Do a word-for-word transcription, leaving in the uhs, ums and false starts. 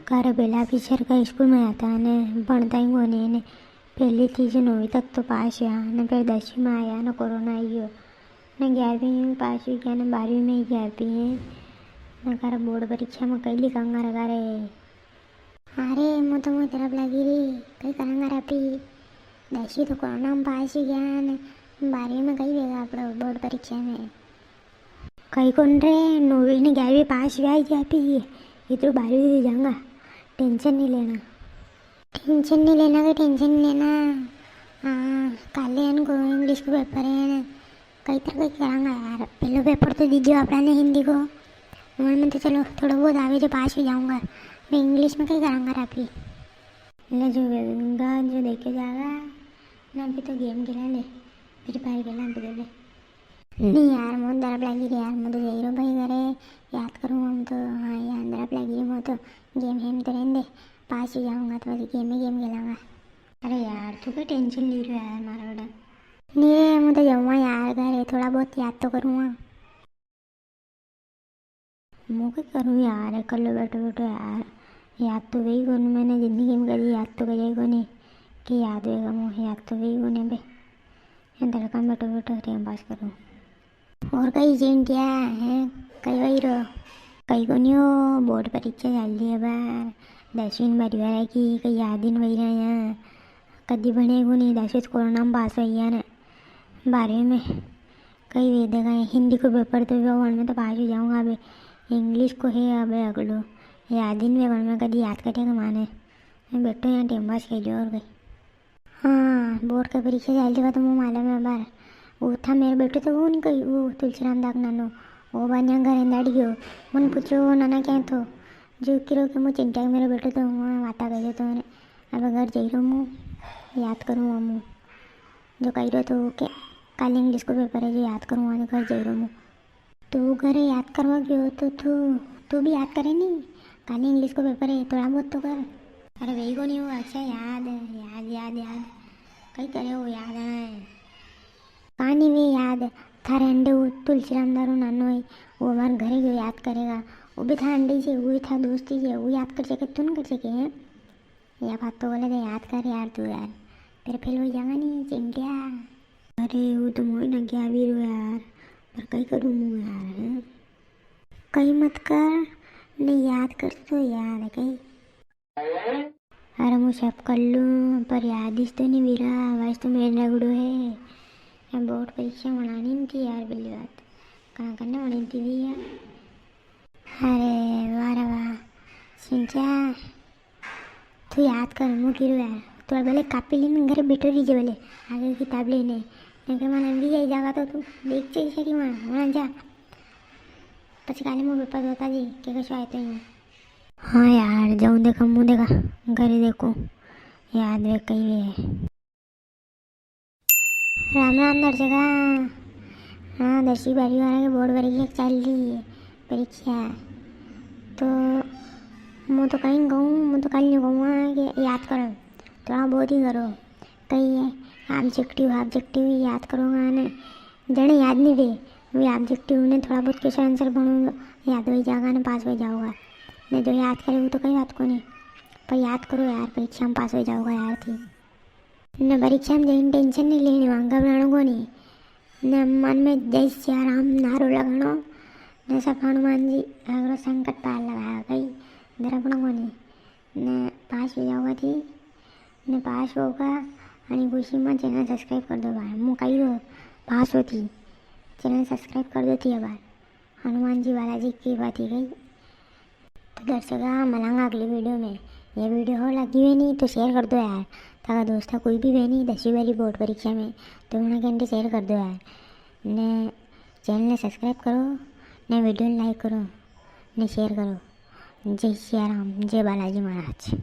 कारे बेला पिछर का स्कूल में आता ने भणता ही कोनी ने। पहली थी जो नौवीं तक तो पास हुआ ने, फिर दसवीं में आया ने कोरोना आई गयो ने, ग्यारहवीं में पास हुई गया ने, बारहवीं में ही ग्यारहवीं है ने। कारे बोर्ड परीक्षा में कई लिखांगा रे कारे। अरे, मो तो मोई तरफ लगी री, कई करांगा रे आपी। दसवीं तो कोरोना में पास हुई गया ने, बारहवीं में कई वेगा आपड़ो बोर्ड परीक्षा में। कई कोनी रे, नौवीं ने ग्यारहवीं पास हुआ ही आपी, इतरो बारहवीं भी जाऊंगा, टेंशन नी लेना। टेंशन नी लेना के टेंशन नी लेना। हाँ, काले इनको इंग्लिश को पेपर है ना, कई तरह का करांगा यार। पहलो पेपर तो दीजियो आपड़ा ने हिंदी को, उनमें तो चलो थोड़ा बहुत आवे जो पास भी जाऊंगा। मैं इंग्लिश में कई करांगा रे आपी। ले जो वेगा जो देखे जागा ना, अभी तो गेम खेला ले, फ्री फायर खेला अभी तो ले। नी यार, मो तो डर लागी री यार, मो तो जई रो भाई घरे, याद करूँ हम तो। हाँ यार, डर लागी री मो तो, गेम हेम तो रहने दे, पास ही जाऊंगा तो बस गेम ही गेम खेलांगा। अरे यार, तू कई टेंशन ले रहा है मारा बड़ा। नी रे, मो तो जाऊंगा यार घरे, थोड़ा बहुत याद तो करूँगा। मो कई करूँ यार, कल्लो बैठो बैठो यार, याद तो वही कोनी, मैंने जिंदगी में कभी याद तो करिया ही कोनी कि याद होएगा मो, याद तो वही कोनी बे। ये तड़का में बैठो बैठो टाइम पास करूँ। और कई चिंटिया है, कई वही रो। कई कोनी हो, बोर्ड परीक्षा चल रही है बार, दसवीं में बारहवीं वाला की कई याद ही नी वही रहा है। कदी भणे कोनी, दसवीं तो कोरोना में पास हुई है ने, बारहवीं में कई वे देगा, हिंदी को पेपर तो वो, वण में तो पास हो जाऊंगा। अबे इंग्लिश को है अबे अगलो, याद ही नी वे, वण में कदी याद करेगा माने। मैं बैठो यहाँ टाइम पास कर लियो और कई। हाँ, बोर्ड का परीक्षा चाल रही तो मो मालूम है बार। वो था मेरे बैठो तो वो नी कई, वो तुलसीराम दाक नानो, वो बार यहाँ घर अंदाड़ी गयो। मन पूछो वो नाना क्या तो, जो किरो के मो चिंटिया के मेरे बैठो तो वहाँ वाता गयो तो ने। अब घर जाई रो मो, याद करूँ मो। जो कही रो तो के काल इंग्लिश को पेपर है, जो याद करूँ आज घर जाई रो मो। तू घरे याद करवा गयो तो तू, तू भी याद करे नी, काल इंग्लिश को पेपर है, थोड़ा बहुत तो कर। अरे वही कोनी हो, अच्छा याद है, याद याद याद, कई करे हो याद है। कानी वे याद, थारे अंडे वो तुलसीराम दारू नानो है, वो हमारे घरे गयो याद करेगा। वो भी था अंडे से, वो भी था दोस्ती से, वो याद कर सके, तू नी कर सके है। या बात तो बोले दे, याद कर यार तू यार, फिर फेल हो जाएगा नी चिंटिया। अरे वो तो मोई ना क्या भी रो यार, पर कई करूँ मु यार, हैं? कई मत कर, नी याद कर तो याद है कई। अरे मु सब कर लूँ, पर याद इस तो नी वीरा, वैसे तो मेरे नगड़ो है। या बोर्ड परीक्षा बनानी नी थी यार, पहली बात, कहाँ करने बनानी थी यार। अरे वाह रे वाह, चिंटिया। तू याद कर, मु किरू यार, तू भले कापी लेने घरे बैठो रही जे भले, आगे किताब लेने, नहीं तो माने भी जाई जागा तो तू देख चाहिए सरी वहाँ, वहाँ जा। पछी काले मु पेपर होता जी, के कशो आए तो यूँ। हाँ यार, जाऊँ देखा, मु देखा, घरे देखूँ, याद वे कई वे। राम राम दर्शका। हाँ, दसवीं बारहवीं वाला के बोर्ड परीक्षा चल रही है, परीक्षा। तो मु तो कई कहूँ, मु तो कल नी कहूँगा कि याद करो, थोड़ा बहुत ही करो। कई है objective, objective याद करोगा ने, जने याद नी वे, वे objective ने थोड़ा बहुत question answer भणो, याद हो जाएगा ने पास हो जाओगा। ने जो याद करे वो तो कई बात को नी, पर याद करो यार, परीक्षा में पास हो जाओगा यार थी। ने परीक्षा में जई ने tension नी लेनी, वहाँ घबराणो कोनी। ने मन में जय सिया राम नारो लगाणो, ने सब हनुमान जी अगरो संकट पार लगाया कई, डरपणो कोनी। ने पास हो जाओगा थी, ने पास होगा, अणी खुशी में channel subscribe कर दो भाई। मु कही रो पास होती, channel subscribe कर दो थी बार। हनुमान जी बालाजी की कृपा थी गई। तो दर्शका, मलांगा अगली video में। ये video हो लगी हुई नी तो share कर दो यार, ताकि दोस्ता कोई भी वे नी दसवीं वाली बोर्ड परीक्षा में, तो उन्हें घंटे share कर दो यार। ने channel ने subscribe करो, ने video ने like करो, ने share करो। जय सिया राम, जय बालाजी महाराज।